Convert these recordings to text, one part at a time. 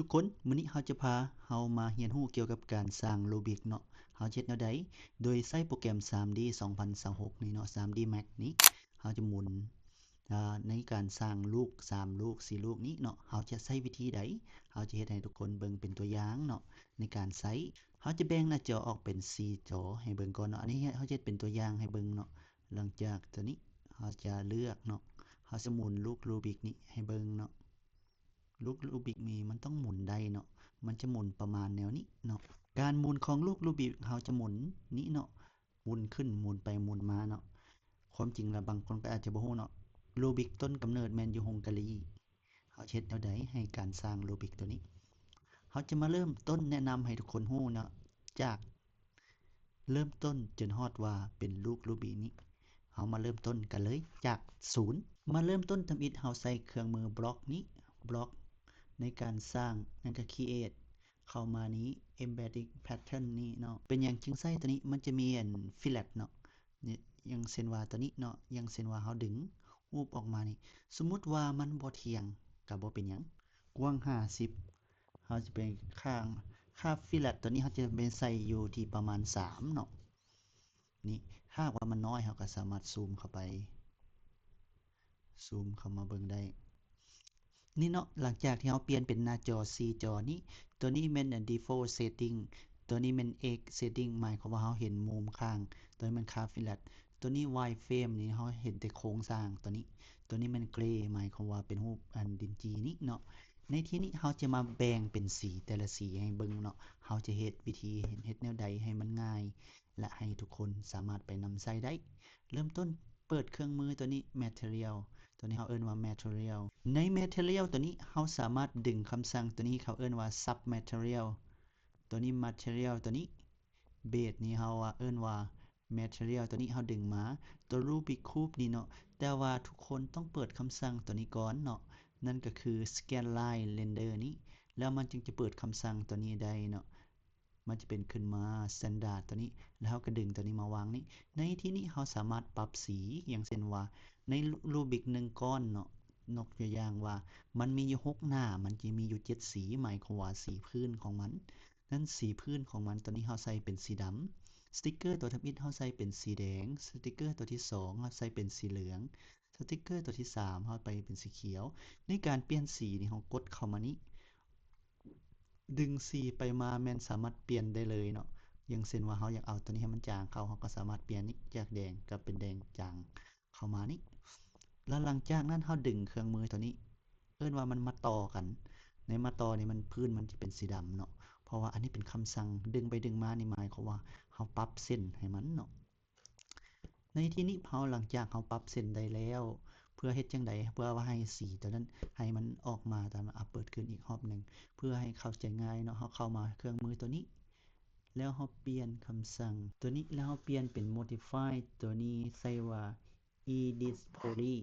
ທຸກຄົນ, ມື້ນີ້ເຮົາຈະພາເຮົາມາຮຽນຮູ້ກ່ຽວກັບການສ້າງ Rubik ເນາະ. ເຮົາຈະເຮັດແນວໃດ? ໂດຍໃຊ້ໂປຣແກຣມ 3D 2026 ນີ້ເນາະ, 3D Max ນີ້. ເຮົາຈະໝູນ ອາ ໃນການສ້າງລູກ ສາມລູກ ສີ່ລູກນີ້ເນາະ. ເຮົາຈະໃຊ້ວິທີໃດ? ເຮົາຈະເຮັດໃຫ້ທຸກຄົນເບິ່ງເປັນຕົວຢ່າງເນາະ ໃນການໃຊ້. ເຮົາຈະແບ່ງໜ້າຈໍອອກເປັນ ສີ່ຈໍໃຫ້ເບິ່ງກ່ອນເນາະ. ອັນນີ້ເຮົາຈະເຮັດເປັນຕົວຢ່າງໃຫ້ເບິ່ງເນາະ. ຫຼັງຈາກຕົວນີ້ເຮົາຈະເລືອກເນາະ, ເຮົາຈະໝູນລູກ Rubik ນີ້ໃຫ້ເບິ່ງເນາະ. ລູກ Rubik ນີ້ມັນຕ້ອງໝູນໄດ້ເນາະ, ມັນຈະໝູນປະມານແນວນີ້ເນາະ. ການໝູນຂອງລູກ Rubik ເຮົາຈະໝູນນີ້ເນາະ, ໝູນຂຶ້ນໝູນໄປໝູນມາເນາະ. ຄວາມຈິງແລ້ວບາງຄົນກໍອາດຈະບໍ່ຮູ້ເນາະ, Rubik ຕົ້ນກຳເນີດແມ່ນຢູ່ຮົງກາຣີ. ເຮົາຈະເຮັດແນວໃດໃຫ້ການສ້າງ Rubik ຕົວນີ້? ເຮົາຈະມາເລີ່ມຕົ້ນແນະນຳໃຫ້ທຸກຄົນຮູ້ເນາະ, ຈາກ ເລີ່ມຕົ້ນຈົນຮອດວ່າເປັນລູກ Rubik ນີ້. ເຮົາມາເລີ່ມຕົ້ນກັນເລີຍຈາກສູນ. ມາເລີ່ມຕົ້ນທຳອິດເຮົາໃຊ້ເຄື່ອງມືບລັອກນີ້, ບລັອກໃນການສ້າງ ນັ້ນກໍ create ເຂົ້າມານີ້ embedding pattern ນີ້ເນາະ. ເປັນຫຍັງຈຶ່ງໃຊ້ຕົວນີ້? ມັນຈະມີອັນ fillet ເນາະ, ຢ່າງເຊັ່ນວ່າຕົວນີ້ເນາະ, ຢ່າງເຊັ່ນວ່າເຮົາດຶງຮູບອອກມານີ້, ສົມມຸດວ່າມັນບໍ່ທ່ຽງກໍບໍ່ເປັນຫຍັງ, ກວ້າງຫ້າສິບ ເຮົາຈະໄປຂ້າງ ຄ່າ fillet ຕົວນີ້ເຮົາຈະໄປໃສ່ຢູ່ທີ່ປະມານສາມເນາະ. ນີ້ ຖ້າຫາກວ່າມັນນ້ອຍ ເຮົາກໍສາມາດຊູມເຂົ້າໄປ ຊູມເຂົ້າມາເບິ່ງໄດ້. ນີ້ເນາະ, ຫຼັງຈາກທີ່ເຮົາປ່ຽນເປັນໜ້າຈໍສີ່ຈໍນີ້, ຕົວນີ້ແມ່ນ default setting, ຕົວນີ້ແມ່ນ edge setting ໝາຍຄວາມວ່າເຮົາເຫັນມຸມຂ້າງ, ຕົວນີ້ແມ່ນຄ່າ fillet, ຕົວນີ້ wireframe ນີ້ເຮົາເຫັນແຕ່ໂຄງສ້າງ, ຕົວນີ້ ຕົວນີ້ແມ່ນ gray ໝາຍຄວາມວ່າເປັນຮູບອັນດິນຈີນີ້ເນາະ. ໃນທີ່ນີ້ເຮົາຈະມາແບ່ງເປັນສີແຕ່ລະສີໃຫ້ເບິ່ງເນາະ, ເຮົາຈະເຮັດວິທີເຮັດແນວໃດໃຫ້ມັນງ່າຍ ແລະ ໃຫ້ທຸກຄົນສາມາດໄປນຳໃຊ້ໄດ້. ເລີ່ມຕົ້ນເປີດເຄື່ອງມືຕົວນີ້ material, ຕົວນີ້ເຮົາເອີ້ນວ່າ material. ໃນ material ຕົວນີ້ເຮົາສາມາດດຶງຄຳສັ່ງຕົວນີ້ ເຂົາເອີ້ນວ່າ sub material, ຕົວນີ້ material, ຕົວນີ້ base ນີ້ເຮົາວ່າ ເອີ້ນວ່າ material ຕົວນີ້ເຮົາດຶງມາ, ຕົວ Rubik Cube ນີ້ເນາະ, ແຕ່ວ່າທຸກຄົນຕ້ອງເປີດຄຳສັ່ງຕົວນີ້ກ່ອນເນາະ, ນັ້ນກໍຄື scan line render ນີ້, ແລ້ວມັນຈຶ່ງຈະເປີດຄຳສັ່ງຕົວນີ້ໄດ້ເນາະ. ມັນຈະເປັນຂຶ້ນມາ standard ຕົວນີ້, ແລ້ວເຮົາກໍດຶງຕົວນີ້ມາວາງນີ້. ໃນທີ່ນີ້ເຮົາສາມາດປັບສີ, ຢ່າງເຊັ່ນວ່າ ໃນ Rubik ໜຶ່ງກ້ອນເນາະ, ຍົກຕົວຢ່າງວ່າ ມັນມີຢູ່ຫົກໜ້າ, ມັນຈະມີຢູ່ເຈັດສີ, ໝາຍຄວາມວ່າສີພື້ນຂອງມັນ ນັ້ນ ສີພື້ນຂອງມັນ ຕົວນີ້ເຮົາໃສ່ເປັນສີດຳ, ສະຕິກເກີຕົວທຳອິດເຮົາໃສ່ເປັນສີແດງ, ສະຕິກເກີຕົວທີສອງເຮົາໃສ່ເປັນສີເຫຼືອງ, ສະຕິກເກີຕົວທີສາມເຮົາໄປເປັນສີຂຽວ. ໃນການປ່ຽນສີນີ້ ເຮົາກົດເຂົ້າມານີ້, ດຶງສີໄປມາແມ່ນສາມາດປ່ຽນໄດ້ເລີຍເນາະ. ຢ່າງເຊັ່ນວ່າເຮົາຢາກເອົາຕົວນີ້ໃຫ້ມັນຈາງເຂົ້າ, ເຮົາກໍສາມາດປ່ຽນນີ້ຈາກແດງກັບເປັນແດງຈາງ ເຂົ້າມານີ້ ແລ້ວຫຼັງຈາກນັ້ນເຮົາດຶງເຄື່ອງມືຕົວນີ້ ເອີ້ນວ່າມັນມາຕໍ່ກັນ, ໃນມາຕໍ່ນີ້ມັນ ພື້ນມັນຈະເປັນສີດຳເນາະ, ເພາະວ່າອັນນີ້ເປັນຄຳສັ່ງ ດຶງໄປດຶງມານີ້ໝາຍຄວາມວ່າເຮົາປັບເສັ້ນໃຫ້ມັນເນາະ. ໃນທີ່ນີ້ເຮົາ ຫຼັງຈາກເຮົາປັບເສັ້ນໄດ້ແລ້ວ ເພື່ອເຮັດຈັ່ງໃດ ເພື່ອວ່າໃຫ້ສີຕົວນັ້ນ ໃຫ້ມັນອອກມາຕາມ ອາ ເປີດຂຶ້ນອີກຮອບໜຶ່ງ ເພື່ອໃຫ້ເຂົ້າໃຈງ່າຍເນາະ, ເຮົາເຂົ້າມາເຄື່ອງມືຕົວນີ້ ແລ້ວເຮົາປ່ຽນຄຳສັ່ງຕົວນີ້ ແລ້ວເຮົາປ່ຽນເປັນ modify ຕົວນີ້ໃສ່ວ່າ edit poly.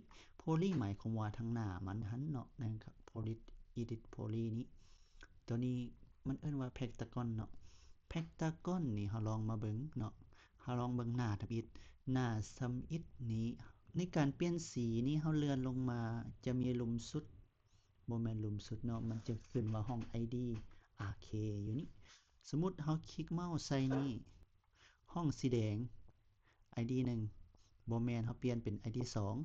Poly ໝາຍຄວາມວ່າທາງໜ້າມັນຫັ້ນເນາະ, ນັ້ນກໍ poly, edit poly ນີ້. ຕົວນີ້ມັນເອີ້ນວ່າ pentagon ເນາະ, pentagon ນີ້ເຮົາລອງມາເບິ່ງເນາະ, ເຮົາລອງເບິ່ງໜ້າທຳອິດ, ໜ້າທຳອິດນີ້. ໃນການປ່ຽນສີນີ້ ເຮົາເລື່ອນລົງມາ ຈະມີລຸ່ມສຸດ, ບໍ່ແມ່ນລຸ່ມສຸດເນາະ, ມັນຈະຂຶ້ນວ່າຫ້ອງ ID RK ຢູ່ນີ້. ສົມມຸດເຮົາຄລິກເມົາສ໌ໃສ່ນີ້, ຫ້ອງສີແດງ ID ໜຶ່ງ, ບໍ່ແມ່ນ, ເຮົາປ່ຽນເປັນ ID ສອງ,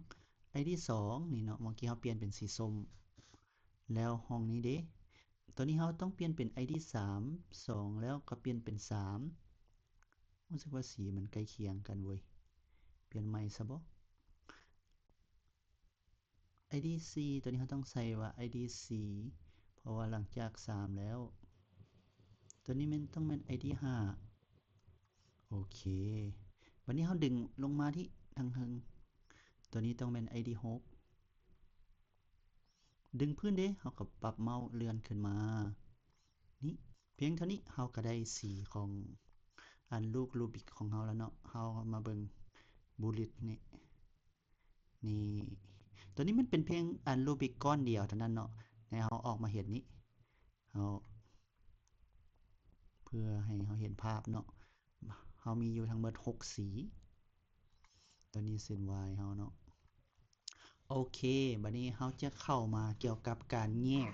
ID ສອງນີ້ເນາະ, ເມື່ອກີ້ເຮົາປ່ຽນເປັນສີສົ້ມ. ແລ້ວຫ້ອງນີ້ເດ? ຕອນນີ້ເຮົາຕ້ອງປ່ຽນເປັນ ID ສາມ, ສອງ ແລ້ວກໍປ່ຽນເປັນ ສາມ. ຮູ້ສຶກວ່າສີມັນໃກ້ຄຽງກັນເວີຍ, ປ່ຽນໃໝ່ຊະບໍ? ID ສີ່, ຕົວນີ້ເຮົາຕ້ອງໃສ່ວ່າ ID ສີ່ ເພາະວ່າຫຼັງຈາກ ສາມ ແລ້ວ. ຕົວນີ້ແມ່ນ ຕ້ອງແມ່ນ ID ຫ້າ. ໂອເຄ, ບັດນີ້ເຮົາດຶງລົງມາທີ່ທາງເທິງ, ຕົວນີ້ຕ້ອງແມ່ນ ID ຫົກ. ດຶງພື້ນເດ, ເຮົາກໍປັບເມົາສ໌ເລື່ອນຂຶ້ນມາ. ນີ້, ພຽງເທົ່ານີ້ເຮົາກໍໄດ້ສີຂອງອັນລູກ Rubik ຂອງເຮົາແລ້ວເນາະ. ເຮົາມາເບິ່ງ bullet ນີ້. ນີ້, ຕົວນີ້ມັນເປັນພຽງອັນ Rubik ກ້ອນດຽວເທົ່ານັ້ນເນາະ, ໃຫ້ເຮົາອອກມາເຮັດນີ້, ເຮົາ, ເພື່ອໃຫ້ເຮົາເຫັນພາບເນາະ, ເຮົາມີຢູ່ທັງໝົດຫົກສີ. ຕົວນີ້ເສັ້ນວາຍເຮົາເນາະ. ໂອເຄ, ບັດນີ້ເຮົາຈະເຂົ້າມາກ່ຽວກັບການແຍກ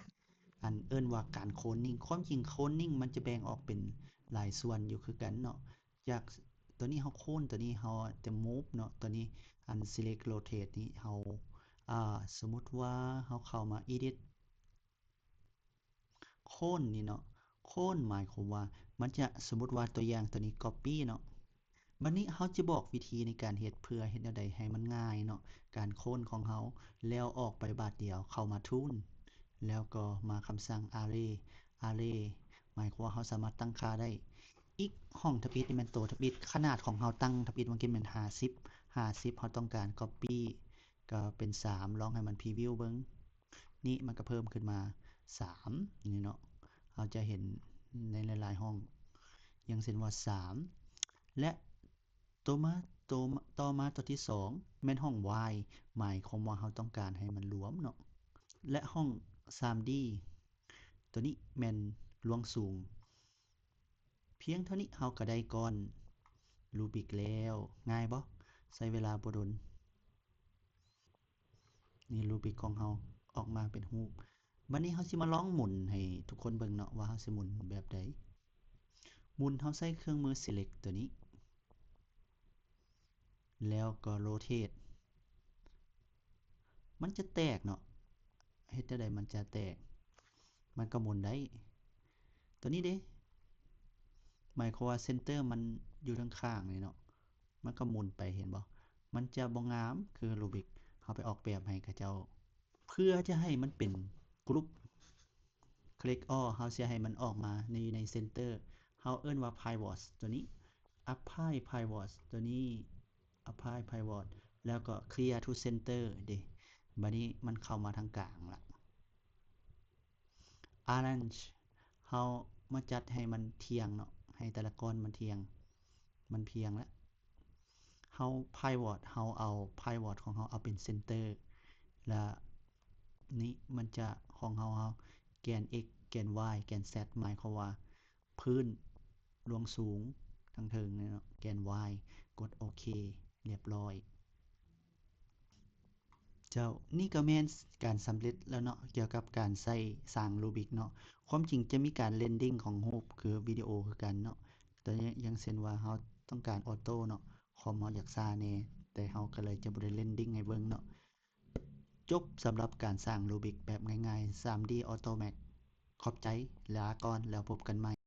ອັນເອີ້ນວ່າການໂຄນນິງ. ຄວາມຈິງໂຄນນິງມັນຈະແບ່ງອອກເປັນຫຼາຍສ່ວນຢູ່ຄືກັນເນາະ. ຈາກຕົວນີ້ເຮົາໂຄນ, ຕົວນີ້ເຮົາແຕ່ມູບເນາະ, ຕົວນີ້ອັນ select rotate ນີ້ເຮົາ ອ່າ ສົມມຸດວ່າເຮົາເຂົ້າມາ edit ໂຄນນີ້ເນາະ, ໂຄນໝາຍຄວາມວ່າມັນຈະ ສົມມຸດວ່າຕົວຢ່າງຕົວນີ້ copy ເນາະ. ບັດນີ້ເຮົາຈະບອກວິທີໃນການເຮັດ ເພື່ອເຮັດແນວໃດໃຫ້ມັນງ່າຍເນາະ ການໂຄນຂອງເຮົາ. ແລ້ວອອກໄປບາດດຽວ ເຂົ້າມາ tool ແລ້ວກໍມາຄຳສັ່ງ array. array ໝາຍຄວາມວ່າເຮົາສາມາດຕັ້ງຄ່າໄດ້. ອີກຫ້ອງທຳອິດນີ້ແມ່ນໂຕທຳອິດ, ຂະໜາດຂອງເຮົາຕັ້ງທຳອິດເມື່ອກີ້ແມ່ນຫ້າສິບ ຫ້າສິບ ເຮົາຕ້ອງການ copy ກໍເປັນສາມ, ລອງໃຫ້ມັນ preview ເບິ່ງ. ນີ້ມັນກໍເພີ່ມຂຶ້ນມາສາມນີ້ເນາະ, ເຮົາຈະເຫັນໃນຫຼາຍໆຫ້ອງ ຢ່າງເຊັ່ນວ່າສາມ ແລະ ຕໍ່ມາ ຕໍ່ມາ ຕໍ່ມາຕົວທີສອງແມ່ນຫ້ອງ wide ໝາຍຄວາມວ່າເຮົາຕ້ອງການໃຫ້ມັນລວມເນາະ ແລະ ຫ້ອງສາມດີ ຕົວນີ້ແມ່ນລວງສູງ. ພຽງເທົ່ານີ້ເຮົາກໍໄດ້ກ້ອນ Rubik ແລ້ວ. ງ່າຍບໍ່? ໃຊ້ເວລາບໍ່ດົນ. ນີ້ Rubik ຂອງເຮົາອອກມາເປັນຮູບ. ບັດນີ້ເຮົາຊິມາລອງໝູນໃຫ້ທຸກຄົນເບິ່ງເນາະ ວ່າເຮົາຊິໝູນແບບໃດ. ໝູນ ເຮົາໃຊ້ເຄື່ອງມື select ຕົວນີ້ ແລ້ວກໍ rotate. ມັນຈະແຕກເນາະ. ເຮັດແນວໃດມັນຈະແຕກ? ມັນກໍໝູນໄດ້. ຕົວນີ້ເດ້ ໝາຍຄວາມວ່າ center ມັນຢູ່ທາງຂ້າງນີ້ເນາະ, ມັນກໍໝູນໄປ, ເຫັນບໍ່? ມັນຈະບໍ່ງາມຄື Rubik ເຮົາໄປອອກແບບໃຫ້ເຂົາເຈົ້າ. ເພື່ອຈະໃຫ້ມັນເປັນ group, click all ເຮົາຊິໃຫ້ມັນອອກມາໃນ ໃນ center. ເຮົາເອີ້ນວ່າ pivot ຕົວນີ້, apply pivot ຕົວນີ້, apply pivot ແລ້ວກໍ clear to center ເດ້. ບັດນີ້ມັນເຂົ້າມາທາງກາງລະ. arrange ເຮົາມາຈັດໃຫ້ມັນທ່ຽງເນາະ, ໃຫ້ແຕ່ລະກ້ອນມັນທ່ຽງ, ມັນພຽງລະ. ເຮົາ pivot ເຮົາເອົາ pivot ຂອງເຮົາເອົາເປັນ center ລະ. ນີ້ມັນຈະ ຂອງເຮົາ ເຮົາ ແກນ x ແກນ y ແກນ z ໝາຍຄວາມວ່າພື້ນລວງສູງທາງເທິງເນາະ, ແກນ y ກົດໂອເຄ ລຽບຮ້ອຍ. ເຈົ້າ, ນີ້ກໍແມ່ນການສຳເລັດແລ້ວເນາະ ກ່ຽວກັບການໃຊ້ສ້າງ Rubik ເນາະ. ຄວາມຈິງຈະມີການ rendering ຂອງຮູບຄືວິດີໂອຄືກັນເນາະ, ແຕ່ຢ່າງເຊັ່ນວ່າເຮົາຕ້ອງການ auto ເນາະ, ຄອມເຮົາຢາກຊ້າແດ່, ແຕ່ເຮົາກໍເລີຍຈະບໍ່ໄດ້ rendering ໃຫ້ເບິ່ງເນາະ. ຈົບສຳລັບການສ້າງ Rubik ແບບງ່າຍໆ ສາມດີ AutoMax. ຂອບໃຈ, ລາກ່ອນ, ແລ້ວພົບກັນໃໝ່.